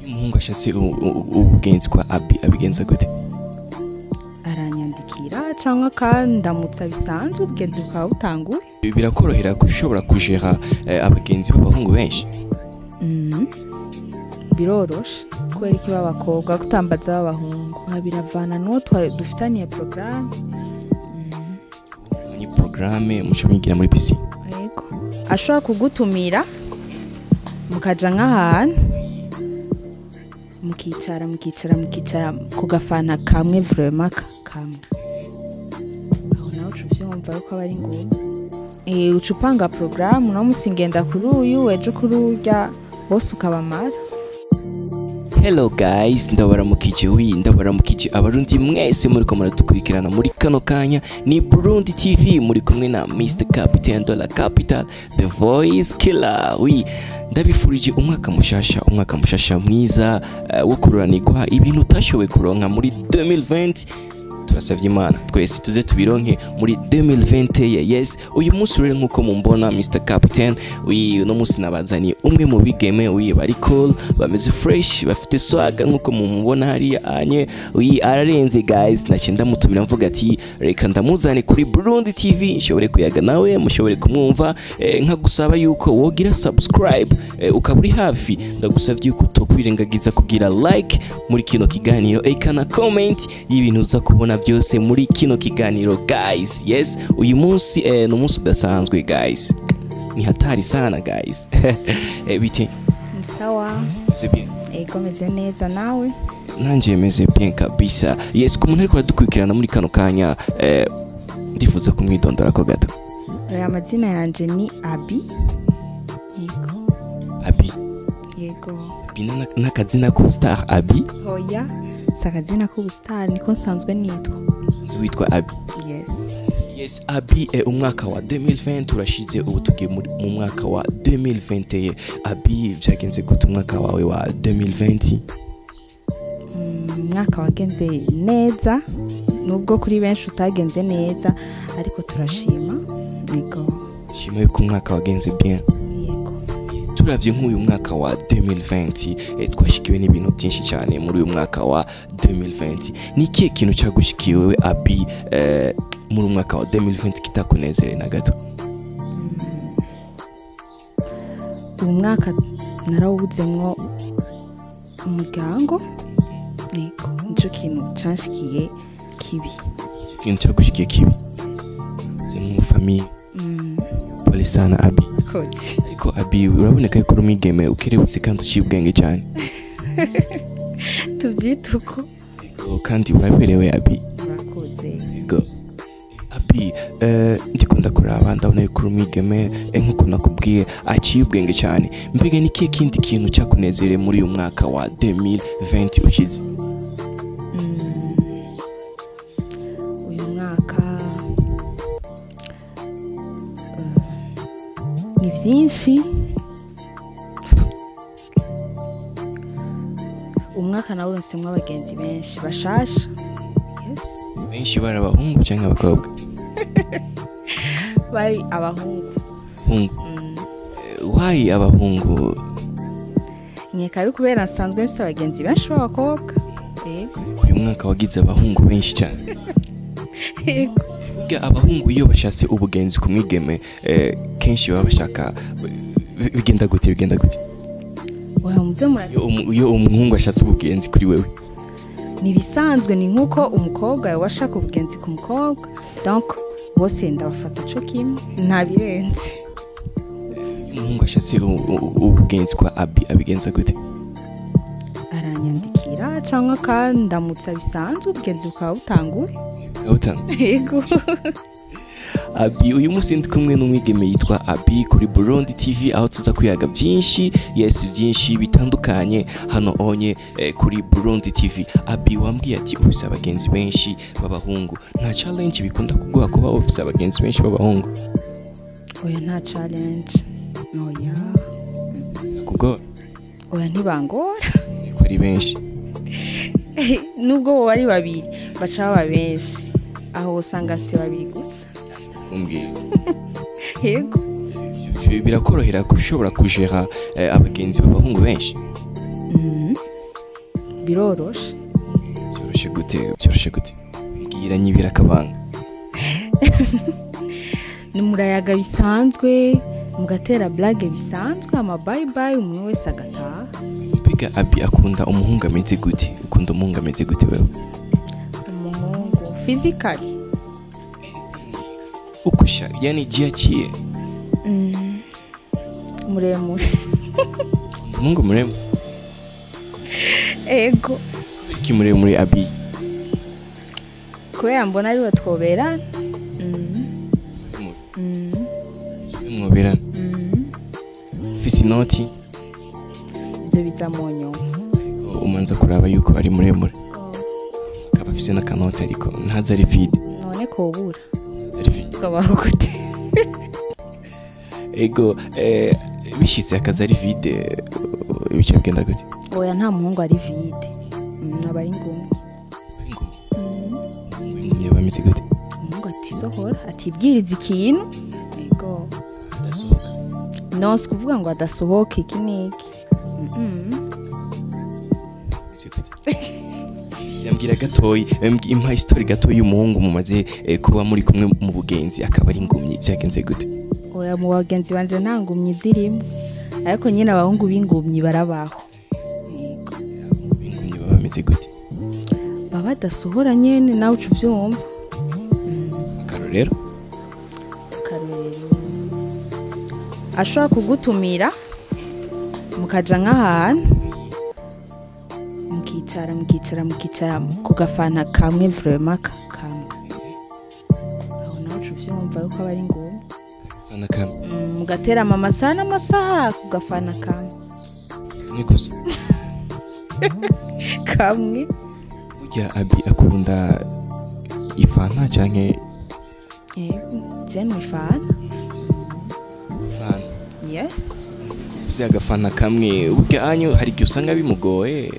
Umuhungu ashatse ubugenzi kwa Abi abigenza gute? Aranyandikira cyangwa akandamutsa bisanzwe, ubugenzi bukaba butanguye. Birakorohera gushobora kujera abagenzi b'abahungu benshi? Biroroshe kubera iki b'abakobwa kutambaza b'abahungu biravana n'uwo dufitaniye porogaramu. Ni porogaramu muca mwigira muri PC? Yego, ashobora kugutumira mukaja nk'ahantu mukicara mukicara mukicara ku gafanta kamwe, vraiment kamwe, aho nawe uca uvyumva yuko aba ari ngombwa. Uca upanga porogaramu, uno musi ngenda kuri uyu, ejo kuri urya, bose ukabamara. Hello guys, ndabaramukije, oui, ndabaramukije Abarundi mwese muriko muradukurikirana muri kano kanya. Ni Burundi TV, muri kumwe na Mr Captain de la Capital, the voice killer. Oui, ndabifurije umwaka mushasha, umwaka mushasha mwiza wo kururanirwa. Ibintu utashoboye kuronka muri 2020, turasavye Imana twese tuze tubironke muri 2020. Yes, uyu munsi rero nkuko mumbona, Mr Captain, oui, uno munsi nabazaniye umwe mu bigeme, oui, bari cool, bameze fresh, bafite swag nkuko mumubona hariya anye. Oui, ararenze guys. Naciye ndamutumira, mvuga ati reka ndamuzane kuri Burundi TV nshobore kuyaga nawe, mushobore kumwumva. Nkagusaba yuko wogira subscribe, ukaba uri hafi. Ndagusabye yuko utokwirengagiza kugira like muri kino kiganiro, eka na comment y'ibintu uza kubona byose muri kino kiganiro guys. Yes, uyu munsi ni umunsi udasanzwe guys, ni hatari sana guys. Bite? Ni sawa. C'est bien? Ego, meze neza, nawe? Nanje meze bien kabisa. Yes, ku muntu ariko aradukurikirana muri kano kanya, ndifuza kumwidondora ko gato. Amazina yanje ni Abi. Yego. Abi? Yego. Abi n'akazina ku star Abi? Oya, si akazina k'ubustar, niko nsanzwe nitwa. Nzi witwa Abi? Yes. Yes, Abi, umwaka wa 2020 turashize, ubu tugiye mu mwaka wa 2021. Abi, vyagenze gute umwaka wawe wa 2020? Umwaka wagenze neza, nubwo kuri benshi utagenze neza, ariko turashima. Yego. Shima yuko umwaka wagenze bien. Yego. Yes, turavye nk'uyu mwaka wa 2020, twashikiwe n'ibintu byinshi cyane muri uyu mwaka wa 2020. Ni ikihe kintu cyagushikiye wewe Abi muri uyu mwaka wa 2020 kitakunezereye na gato? Uyu mwaka narawuzemwo umuryango. Yego, nico kintu canshikiye kibi. Ikintu cyagushikiye kibi? C'est mu famille. Pole sana Abi. Kotse. Ariko Abi, uraboneka yuko uri umwigeme ukerebutse kandi uciye ubwenge cyane. Tuvyite uko. Yego, kandi uraberewe Abi. Urakoze. Yego. Abi, ndiko ndakuraba ndabona yuko uri umwigeme, nkuko nakubwiye, aciye ubwenge cyane. Mbega ni ikihe kindi kintu cyakunezereye muri uyu mwaka wa 2020 ushize? Uyu mwaka ni vyinshi. Umwaka nawuronsemwo abagenzi benshi bashasha. Yes. Benshi bari abahungu canke abakobwa? Bari abahungu. Abahungu. Why abahungu? Nkeka ari kubera nsanzwe mfise abagenzi benshi b'abakobwa. Yego. Uyu mwaka wagize abahungu benshi cyane. Yego. Burya abahungu iyo bashatse ubugenzi ku mwigeme, kenshi baba bashaka bigenda gute, bigenda gute? Oya, muze murazi. Iyo umuhungu ashatse ubugenzi kuri wewe? Ni ibisanzwe, ni nkuko umukobwa yoba ashaka ubugenzi ku mukobwa. Donc bose ndabafata co kimwe, nta birenze. Iyo umuhungu ashatse ubugenzi kwa Abi abigenza gute? Aranyandikira cyangwa akandamutsa bisanzwe, ubugenzi bukaba butanguye. Bukaba butanguye. Yego. Abi, uyu munsi ndi kumwe n'umwigeme yitwa Abi kuri Burundi TV, aho tuza kuyaga byinshi, yes, byinshi bitandukanye hano onye kuri Burundi TV. Abi, wambwiye ati ufise abagenzi benshi b'abahungu. Nta challenge bikunda kuguha kuba ufise abagenzi benshi b'abahungu? Oya, nta challenge. Oya. Kuko Oya, ntibangora. Ko ari benshi. Nubwo bo bari babiri, baca baba benshi. Aho usanga afise babiri gusa. Kumbwira. Yego. Birakorohera gushobora kujera abagenzi b'abahungu benshi? Biroroshe. Byoroshe gute? Byoroshe gute? Mbwira nyibira akabanga. Ni murayaga bisanzwe, mugatera blague bisanzwe, ama bye bye, umuntu wese agataha. Mbega Abi akunda umuhungu ameze gute? Ukunda umuhungu ameze gute wewe? Umuhungu physically? Ukusha, yani jiachie. Muremure. Umuhungu muremure? Ego. Iki muremure, Abi? Kubera mbona ariwe twoberana. Mwoberana? Ufise inoti? Ivyo biza mu nyuma. Umanza kuraba yuko ari muremure, akaba afise n'akanoti, ariko ntaze ari vide. None kobura? Ntaze ari vide. Tukabaho gute? Ego, bishitse akaza ari vide, ibice bigenda gute? Oya, nta muhungu ari vide. Aba ari ngumwe. Ingumye aba ameze gute? Umuhungu atisohora, atibwiriza ikintu. Ego. Adasohoka? No, si kuvuga ngo adasohoka iki n'iki. Ameze gute? Yambwira gatoyi, impa history gatoyi y'umuhungu mumaze kuba muri kumwe mu bugenzi akaba ari ingumyi, byagenze gute? Oya, mu bagenzi banje nta ngumyi zirimo, ariko nyine abahungu b'ingumyi barabaho. Yego. Ingumyi baba bameze gute? Baba badasohora nyene, nawe uca uvyumva. Akarorero? Akarorero, ashobora kugutumira mukaja nk'ahantu, mukicara, mukicara, mukicara ku gafanta kamwe, vraiment kamwe. Aho nawe uca uvyumva yuko aba ari ngombwa. Sana kamwe? Mugaterama amasaha n'amasaha ku gafanta kamwe. Kamwe gusa? Kamwe. Burya Abi akunda ifanta canke? Yego, je ni ifanta. Ifanta? Yes. Uzi agafanta kamwe burya anyu hari igihe usanga bimugoye.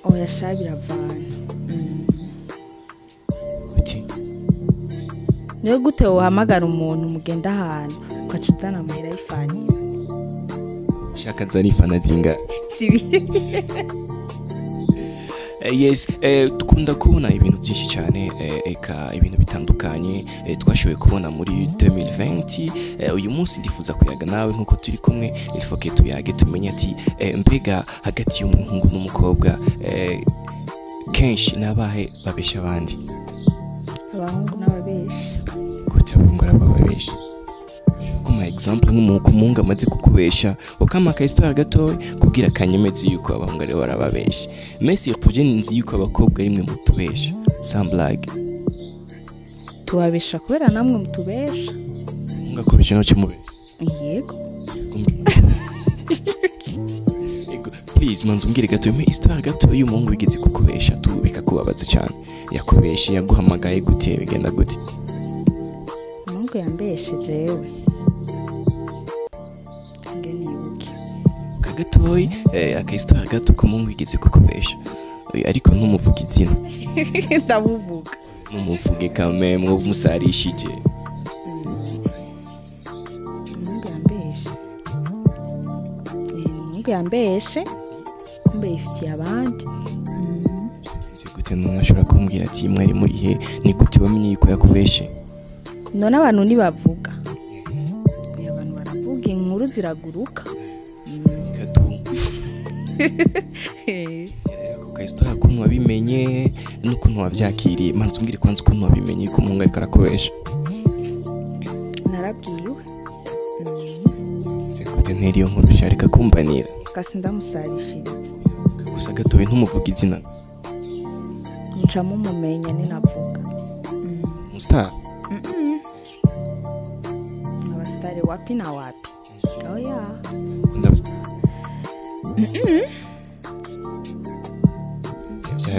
Oya sha, biravana. Uti? Niwe gute wohamagara umuntu mugenda ahantu ugaca uzana amahera y'ifanira? Ushaka zana ifanta zingahe? Zibiri. Yes, dukunda kubona ibintu byinshi cyane, eka ibintu bitandukanye twashoboye kubona muri 2020. Uyu munsi ndifuza kuyaga nawe nkuko turi kumwe, il faut que tuyage tumenye ati mbega hagati y'umuhungu n'umukobwa, kenshi nabahe babesha abandi? Abahungu n'ababeshi. Gute abahungu ari ababesha? Kuma example nk'umuhungu amaze kukubesha, ukama ka histoire gatoya kubwira kanyemezi yuko abahungu aribo barababesha. Mais surtout je nzi yuko abakobwa rimwe mutubesha, sans blague. Tubabesha kubera namwe mutubesha. Umuhungu akubesha nawe ukimubesha? Yego. Ego, please manze umbwire gato, impe histoire gato y'umuhungu wigeze kukubesha tu bikakubabaza cyane. Yakubeshe, yaguhamagaye gute, bigenda gute? Umuhungu yambeshe jewe, nge nibuke. Kagatoyi, aka histoire gato k'umuhungu wigeze kukubesha. Ariko ntumuvuge izina. Ndamuvuga. Ntumuvuge kame musarishije. Umuhungu yambeshe, umuhungu yambeshe kumbe yifitiye abandi. Nzi gute none ashobora kumbwira ati mwari muri he? Ni gute wamenye yuko yakubeshe? None abantu ntibavuga? Abantu baravuga, inkuru ziraguruka. Zikaduma. Ako ka histoire ukuntu wabimenye n'ukuntu wabyakiriye. Manze umbwire kwanza ukuntu wabimenye ko umuhungu ariko arakubesha. Narabwiwe. Nzi gute? Ntera iyo nkuru sha, reka kumbanira. Kasi ndamusarishiriza. Gusa gatoya, ntumuvuge izina. Muca mumumenya ninavuga. Umustar? Abasitari wapi na wapi, oya. Ukunda abastar?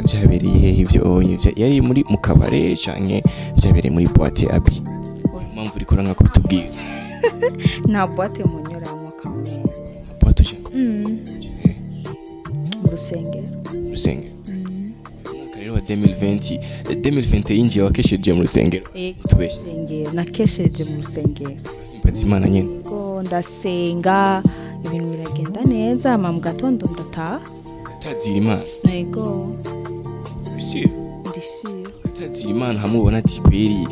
Byabereye hehe ivyo onye? Yari muri mu kabare canke byabereye muri boîte, Abi? Impamvu uriko uranka kubitubwira? Nta boîte munyuramo kamera. Boîte uja? Mu rusengero. Mu rusengero. Umwaka rero wa 2020, 2021 yinjiye wakesheje mu rusengero? Utubeshye. Rusengero, nakesheje mu rusengero. Mbaza Imana nyene. Ngo ndasenga, ibintu biragenda neza, hama mu gatondo ndataha. Atazira Imana? Ego. Sûr? Ndi sûr. Atazira Imana hamubona ati kweri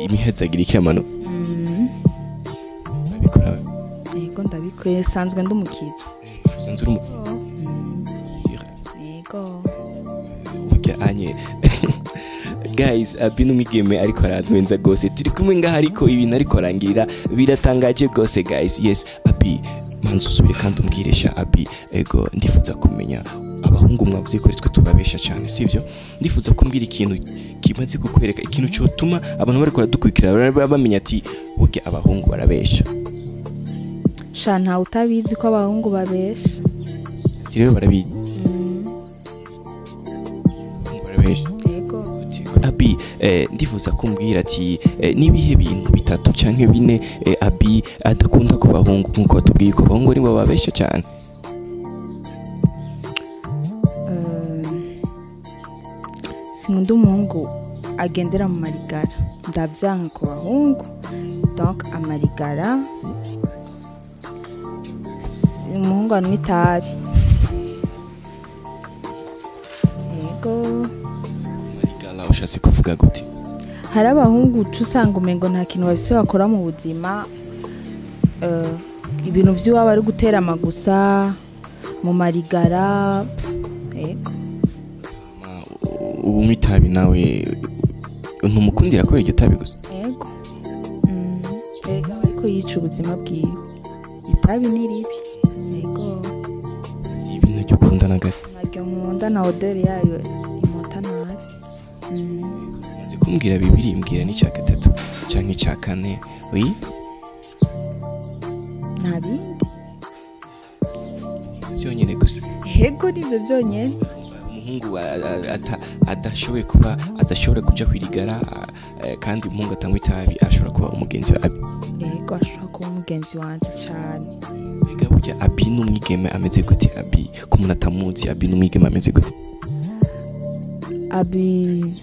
imihezagiro ikiramanuka? Mm. Urabikora? Ego, ndabikwiye, sanzwe ndi umukizwa. Usanzwe uri umukristo? Sûr? Ego. Burya anye guys, Abi n'umwigeme ariko arantwenza gose, turi kumwe ngaha, ariko ibintu ariko arangirira biratangaje gose guys. Yes Abi, manza usubire kandi umbwire sha Abi. Ego, ndifuza kumenya, abahungu mwavuze ko ari twe tubabesha cyane, sivyo? Ndifuza kumbwira ikintu kimaze kukwereka, ikintu cyotuma abantu bariko baradukurikira bamenya ati burya abahungu barabesha. Sha, ntawe utabizi ko abahungu babesha. Ati rero barabizi? Mm. Abahungu barabesha? Ego. Abi, ndifuza kumbwira ati nibihe bintu bitatu canke bine Abi adakunda ku bahungu, nkuko batubwiye ko abahungu nibo babesha cyane? Sinkunda umuhungu agendera mu marigara, ndavyanka ku bahungu. Donc amarigara, umuhungu anywa itabi, yego. Marigara ushatse kuvuga gute? Hari abahungu uca usanga umengo nta kintu bafise bakora mu buzima, ibintu vy'iwabo ari guterama gusa mu marigara, yego. Ubu unywa itabi nawe ntumukundira kubera iryo tabi gusa? Yego. Ega ariko yica ubuzima bwiwe, itabi ni ribi, yego. Ibi ntaryo ukunda na gato? Ntaryo nkunda, na odeur yayo imota nabi. Umaze kumbwira bibiri, mbwira n'icya gatatu canke icya kane, oui. Nta bindi. Byonyine gusa? Yego, nibyo byonyine. Umuhungu adashoboye kuba, adashobora kuja kwirigara, kandi umuhungu atanywa itabi ashobora kuba umugenzi wa Abi? Yego, ashobora kuba umugenzi wanje cane. Mbega burya Abi n'umwigeme ameze gute? Abi ko umuntu atamuzi, Abi n'umwigeme ameze gute? Abi ni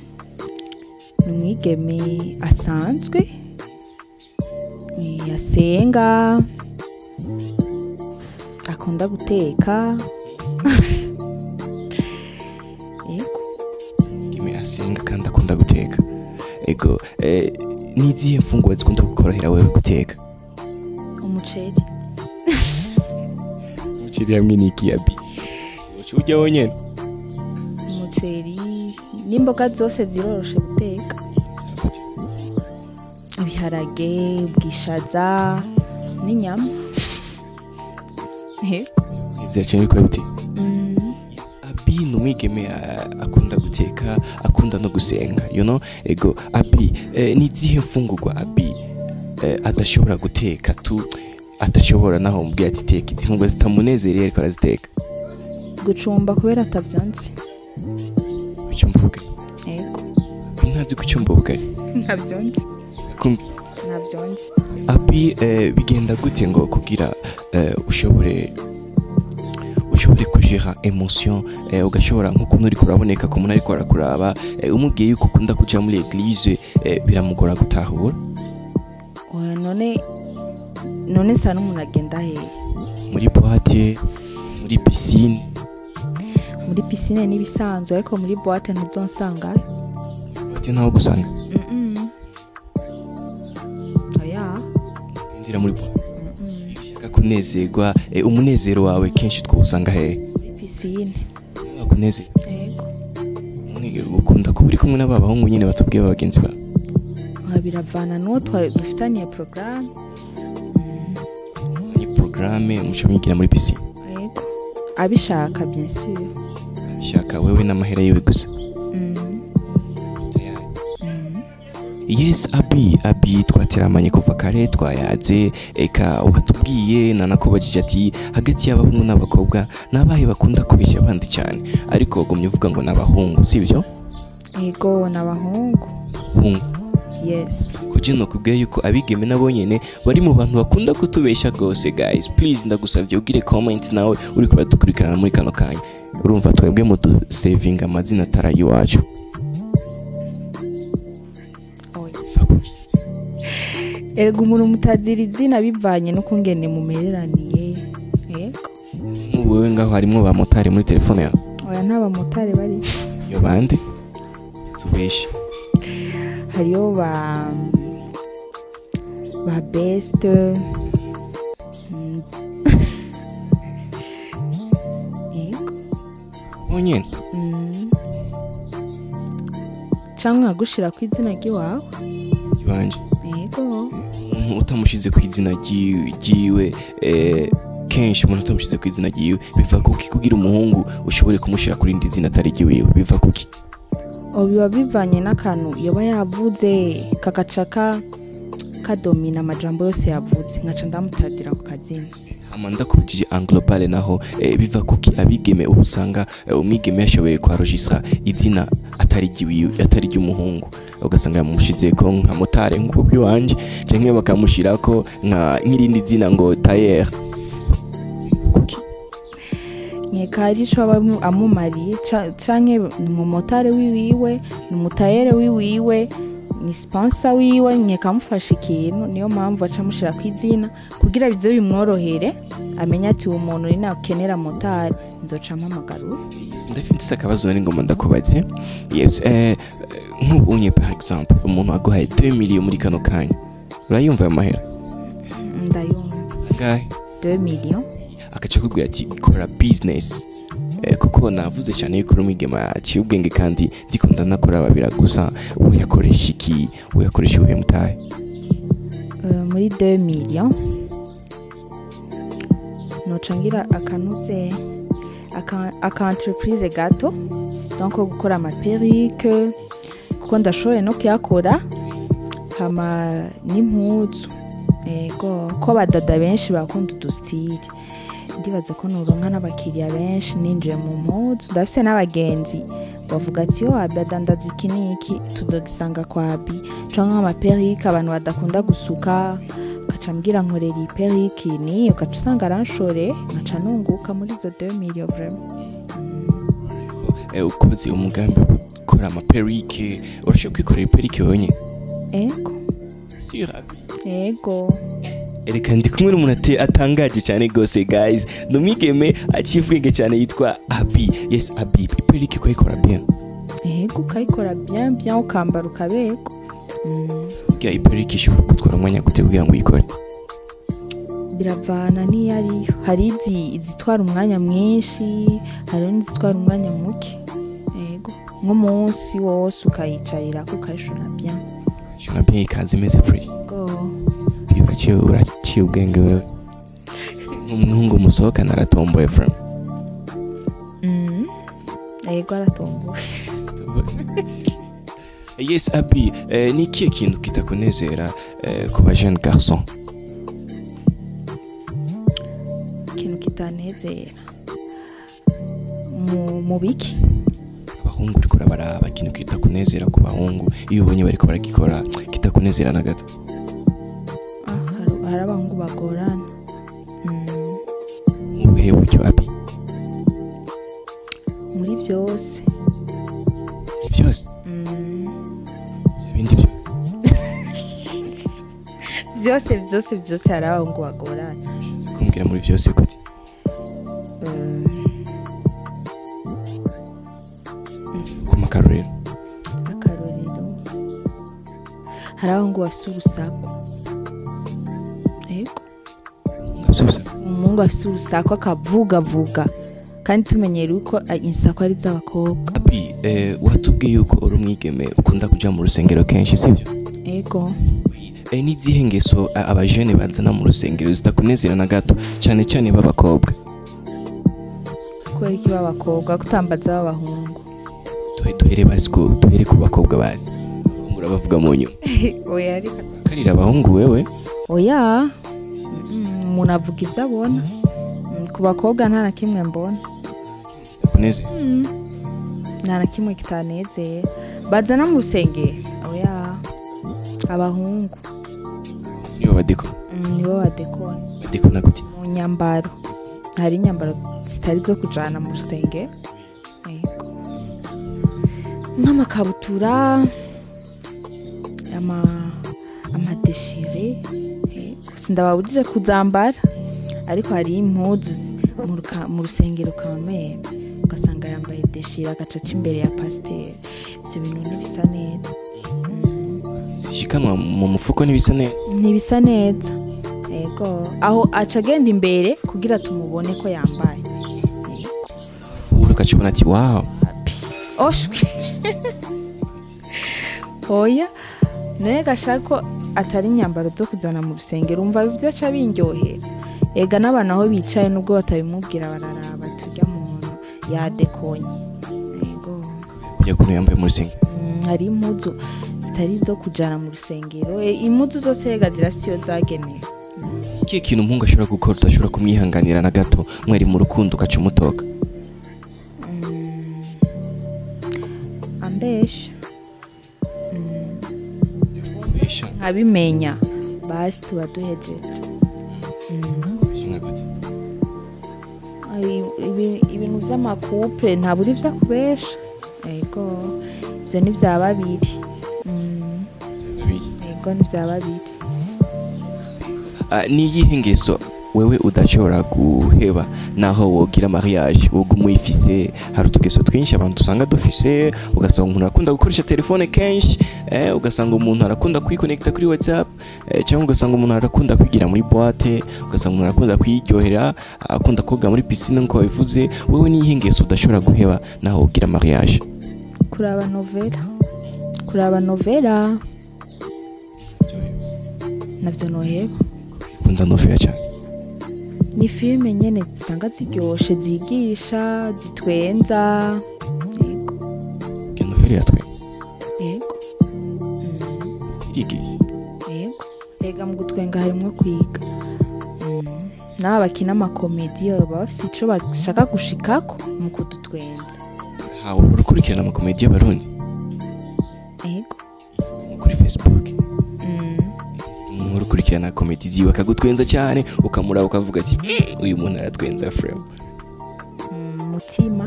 umwigeme asanzwe, asenga, akunda guteka, yego. Umwigeme asenga kandi akunda guteka, ego. N'izihe mfungurwa zikunda kukorohera wewe guteka? Umuceri. Umuceri hamwe n'iki, Abi? Uca urya wonyene? Umuceri n'imboga zose ziroroshe guteka. Gute? Ibiharage, ubwishaza n'inyama, yego. Zirakenewe kuri guteka? Mm. Abi ni umwigeme akunda guteka, akunda no gusenga. Ego Abi, ni izihe mfungurwa Abi adashobora guteka tu, adashobora naho umubwiye ati teka izi mfungurwa zitamunezereye ariko araziteka? Gucumba, kubera atavyonzi. Gucumba ubugari? Yego. Ntazi gucumba ubugari? Ntavyonzi. Ntavyonzi. Abi, bigenda gute ngo kugira ushobore kujera émotion, ugashobora nk'ukuntu uriko uraboneka ku muntu ariko arakuraba, umubwiye yuko ukunda kuja muri église, biramugora gutahura? Oya, none sa n'umuntu agenda hehe? Muri boîte, muri piscine. Muri piscine n'ibisanzwe, ariko muri boîte ntuzonsangayo. Boîte ntaho gusanga? Mm. Oya. Ndira muri boîte ushaka kunezerwa, umunezero wawe kenshi twawusanga hehe? Muri piscine. Wakunezerwa? Yego. None ukunda kuba uri kumwe n'aba bahungu nyine batubwiye bagenzi bawe? Aha biravana n'uwo dufitaniye porogaramu. Ni programme muca mwigira muri piscine? Yego, abishaka bien sûr. Shaka wewe n'amahera yiwe gusa? Mm. Tayari. Yes Abi, Abi twateramanye kuva kare, twayaze, eka watubwiye nanakubajije ati hagati y'abahungu n'abakobwa n'abahe bakunda kubeshya abandi cyane, ariko wagumye uvuga ngo n'abahungu, sibyo? Yego, n'abahungu. Hungu? Yes. Kugira nakubwiye yuko abigeme nabo nyene bari mu bantu bakunda kutubesha gose. Guys, please, ndagusabye ugire comment nawe uri kuradukurikirana muri kano kanya. Urumva twebwe mu savinga amazina atari iwacu. Oya. Erega umuntu mutazira izina bivanye n'ukungene mumereraniye, yego. Nk'ubu Nk'ubu wewe ngaho harimwo ba motari muri telefone yawe? Oya, nta bamotari bari. Iyo bande tubeshe. Hariyo ba best. Yego. Bonyene? Canke nkagushira ku izina ry'iwawe. Iwanje? Yego. Umuntu utamushize ku izina ryiwe, kenshi umuntu utamushize ku izina ryiwe biva kuki? Kugira umuhungu ushobore kumushira kuri indi zina atari ryiwiwe biva kuki? O, biba bivanye n'akantu yoba yavuze kagaca kadomina amajambo yose yavuze, nkaca ndamutazira ku kazina. Hama ndakubajije en global naho, biva kuki abigeme ubu usanga umwigeme yashoboye kwarogistra izina atari ryiwiwe, atari ry'umuhungu, ugasanga yamushizeko nka motari nk'uko bw'iwanje, canke bakamushirako nka nk'irindi zina ngo tailleur? Kuki? Nkeka hari ico aba amumariye, canke ni umumotari wiwiwe, ni umutayere wiwiwe, ni sponsor wiwe. Nkeka amufasha ikintu, niyo mpamvu aca amushira ku izina kugira bize bimworohere, amenye ati uwo muntu ni nakenera motari nzoca mpamagara uyu. Yes, ndafise akabazo nari ngomba ndakubaze. Yes, nk'ubu unye, par exemple, umuntu aguhaye 2 millions muri kano kanya, urayumva ayo mahera? Ndayumva. Angahe? 2 millions. Agaca akubwira ati kora business, kuko navuze cyane yuko uri umwigema aciye ubwenge kandi ndiko ndanakora babira gusa, uyakoresha iki? Uyakoresha ubuhe mutahe? Muri 2 millions noca ngira akanuze aka entreprise gato, donc gukora ama perruque kuko ndashoboye no kuyakora, hama n'impuzu. Ego, ko abadada benshi bakunda udu style, ndibaza ko noronka n'abakiriya benshi ninjiye mu mpuzu. Ndafise n'abagenzi bavuga ati yo Abi adandaza iki n'iki, tuzogisanga kwa Abi, canke ama perruque abantu badakunda gusuka, ugaca mbwira nkorera iyi perruque ni, ugaca usanga aranshore, nkaca nunguka muri izo 2 millions vraiment. Ukoze umugambi wo gukora ama perruque, urashobora kwikorera i perruque wenyine? Ego. Sûr, Abi? Ego. Reka, ndi kumwe n'umuntu atangaje cyane gose guys, ni umwigeme aciye ubwenge cyane yitwa Abi. Yes, Abi, i perruque kuyikora bien? Ego, ukayikora bien bien, ukambara ukaberwa. Kugira i perruque ishobora gutwara umwanya gute kugira ngo uyikore? Biravana n'iyo ariyo. Hari izitwara umwanya mwinshi, hari n'izitwara umwanya muke. Ego, nk'umunsi wose ukayicarirako ukayishona bien. Ishobora bien, ikaza imeze fresh? Ego. Uraciye ubwenge wewe. Umuhungu musohokana aratomboye from. Ego, aratomboye. Yes, Abi, ni ikihe kintu kitakunezera ku ba jeune garçon? Ikintu kitanezera mu biki? Abahungu uriko urabaraba, ikintu kitakunezera ku bahungu iyo ubonye bariko baragikora kitakunezera na gato. Ah, hari abahungu bagorana. Mu buhe buryo, Abi? Muri byose. Muri byose? Ibindi byose? Byose byose byose, hari abahungu bagorana. Ushatse kumbwira muri byose gute? Kuma akarorero. Akarorero, hari abahungu bafise urusaku. Yego. Ngasubiza. Umuhungu afise urusaku akavugavuga, kandi tumenyera uko insaku ari iz'abakobwa. Abi, watubwiye yuko uri umwigeme ukunda kuja mu rusengero kenshi, sibyo? Ego. N'izihe ngeso abajene bazana mu rusengero zitakunezera na gato, cyane cyane b'abakobwa? Kubera iki b'abakobwa? Kutambaza b'abahungu? Duhere basi duhere ku bakobwa basi, abahungu urabavuga mu nyuma. Oya, ariko Karira abahungu wewe? Oya. Umuntu avuga ibyo abona. Ku bakobwa nta na kimwe mbona. Kitakunezera? Nta na kimwe kitanezera bazana mu rusengero. Oya, abahungu. Nibo badeko? Nibo badekona. Badekona gute? Mu nyambaro, hari inyambaro zitari zo kujana mu rusengero. Yego, nk'amakabutura ama déchiré. Yego, sindababujije kuzambara, ariko hari impuzu Mu rusengero kameme ugasanga yambaye déchiré, agaca aca imbere ya pasiteri. Ivyo bintu ntibisa neza. Zishikanwa mu mufuko ntibisa neza. Ntibisa neza, yego. Aho aca agenda imbere kugira tumubone ko yambaye. Ubu ugaca ubona ati wow. Pi oshwi, oya, naye gashaka ko atari inyambaro zo kuzana mu rusengero. Umva, ibyo aca bindyohera. Ega n'abantu aho bicaye, nubwo batabimubwira, bararaba turya muntu yadekonye, yego. Kujya kuntu yambaye mu rusengero. Hari impuzu zitari izo kujana mu rusengero. Impuzu zose rega zirafise iyo zagenewe. Ikihe kintu umuhungu ashobora gukora udashobora kumwihanganira na gato, mwari mu rukundo ugaca umutoka? Ambesha. Ubesha? Nkabimenya, basi tuba duhejeje. Ubesha nka gute? Ai, ibintu vy'ama couple ntabura ivyo akubesha, yego. Ivyo ni vya babiri. Babiri. Yego, ni vya babiri. Ah, ni iyihe ngeso wewe udashobora guheba naho wogira mariage, uguma uyifise? Hari utugeso twinshi abantu usanga dufise, ugasanga umuntu arakunda gukoresha telefone kenshi, ugasanga umuntu arakunda kwikonekita kuri WhatsApp, cyangwa ugasanga umuntu arakunda kwigira muri boîte, ugasanga umuntu arakunda kwiryohera, akunda koga muri piscine nkuko wabivuze. Wewe ni iyihe ngeso udashobora guheba naho wogira mariage? Kuraba novela, kuraba novela navyo noheba. Ukunda novela cyane? Ni filime nyene zisanga ziryoshe, zigisha, zitwenza, yego. Iyo novela iratwenza? Yego. Irigisha? Yego, ega mu gutwenga harimwo kwiga. N'aba bakina ama comédie baba bafise ico bashaka gushikako mu kudutwenza. Hawe urukurikirana ama comédie y'Abarundi? Yego. Kuri Facebook umuntu ukurikirana comédie ziwe akagutwenza cyane, ukamuraba ukavuga ati: uyu muntu aratwenza frame"? Mutima,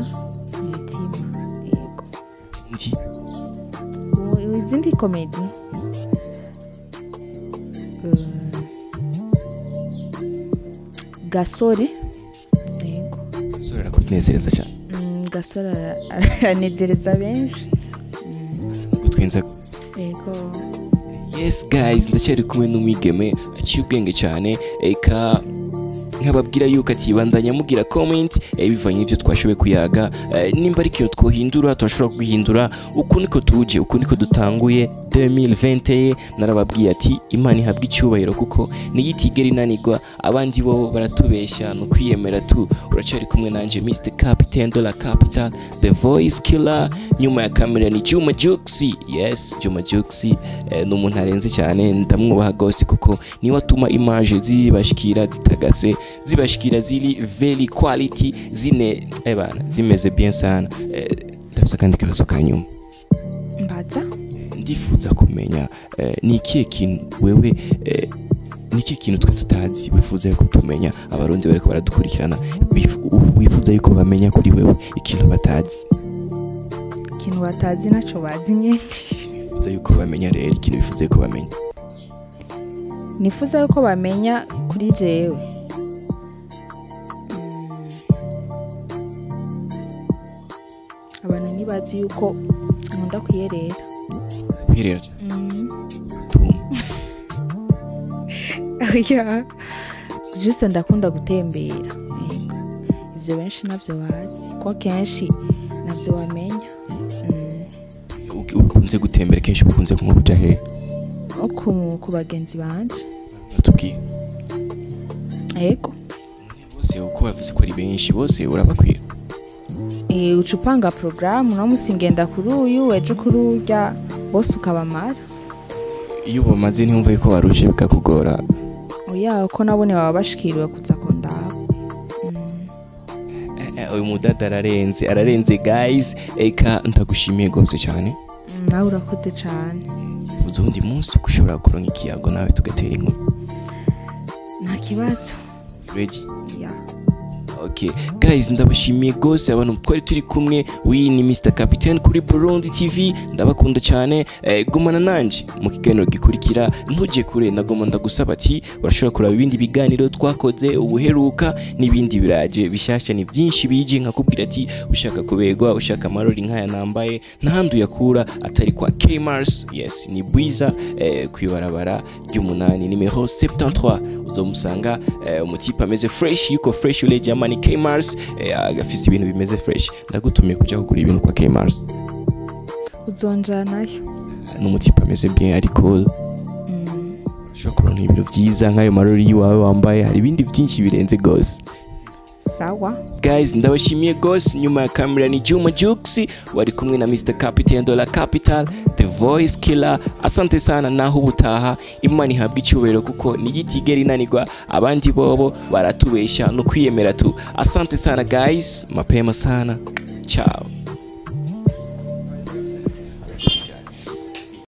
mutima, yego. Ndi Izindi comédie, Gasore, yego. Gasore arakunezereza cyane? Gasore aranezereza benshi. Gutwenza? Yego. Yes guys, ndacyari kumwe n'umwigeme aciye ubwenge cyane. Eka nkababwira yuko ati bandanya mugira comment, bivanye n'ibyo twashoboye kuyaga. Nimba ari ikintu twohindura, turashobora guhindura. Uku niko tuje, uku niko dutanguye 2020. Narababwiye ati Imana ihabwa icyubahiro kuko niyo itigera inanirwa, abandi bo baratubeshya. Ni ukwiyemera tu. Uracyari kumwe nanjye Mr Captain de la Capital, the voice killer. Nyuma ya kamera ni Juma Juxi. Yes, Juma Juxi, ni umuntu arenze cyane, ndamwubaha gose kuko niwe atuma image zibashikira zitagase, zibashikira ziri very quality, zine bana zimeze bien sana. Ndafise akandi kabazo ka nyuma. Mbaza. Ndifuza kumenya, ni ikihe kintu wewe, ni ikihe kintu twe tutazi wifuza yuko tumenya, Abarundi bariko baradukurikirana wifuza yuko bamenya kuri wewe, ikintu batazi? Ikintu batazi naco bazi nyene. Wifuza yuko bamenya rero, ikintu wifuza yuko bamenya. Nifuza yuko bamenya kuri jewe, abantu ntibazi yuko nkunda kuyerera. Kwiherera? Tuma. Oya, juste ndakunda gutembera, yego. Ivyo benshi navyo bazi ko kenshi navyo bamenya. Ukunze gutembera kenshi, ukunze nko kuja hehe? Nko ku bagenzi banje. Batubwiye? Yego. Bose uko bavuze ko ari benshi, bose urabakwira? Uca upanga porogaramu, uno musi ngenda kuri uyu, ejo kuri urya, bose ukabamara. Iyo bamaze ntiyumva yuko warushe bikakugora? Oya, ko nabone baba bashikiriwe kuza kundaba. Uyu mudada ararenze, ararenze guys. Eka ndagushimiye rwose cyane. Nawe urakoze cane. Uzi uwundi munsi uko ushobora kuronka ikiyago nawe tugatera inkuru? Nta kibazo. Ready? Ya. Okay guys, ndabashimiye gose abantu twari turi kumwe. Oui, ni Mr Capitaine kuri Burundi TV, ndabakunda cyane. Gumana nanje mu kiganiro gikurikira, ntujye kure. Nagoma ndagusaba ati urashobora kuraba ibindi biganiro twakoze ubuheruka n'ibindi biraje bishyashya, ni byinshi bije. Nkakubwira ati ushaka kuberwa, ushaka amarori nk'aya nambaye, ntahandi uyakura atari kwa Kmars. Yes, ni Bwiza, kwibarabara ry'umunani nimero 73 uzomusanga. Umutipe ameze fresh, yuko fresh ule jamani. Kmars agafise ibintu bimeze fresh. Ndagutumiye kuja kugura ibintu kwa Kmars. Uzonjanayo. Ni umutipe ameze bien, ariko ushobora kuronka ibintu byiza nk'ayo marori y'iwawe wambaye. Hari ibindi byinshi birenze gose. Sawa. Guys, ndabashimiye gose. Nyuma ya kamera ni Juma Jux, wari kumwe na Mr Captain Dollar Capital, the voice killer. Asante sana, naho ubutaha. Imana ihabwa icyubahiro kuko niyitigera inanirwa, abandi bobo baratubesha no kwiyemera tu. Asante sana guys, mapema sana, ciao.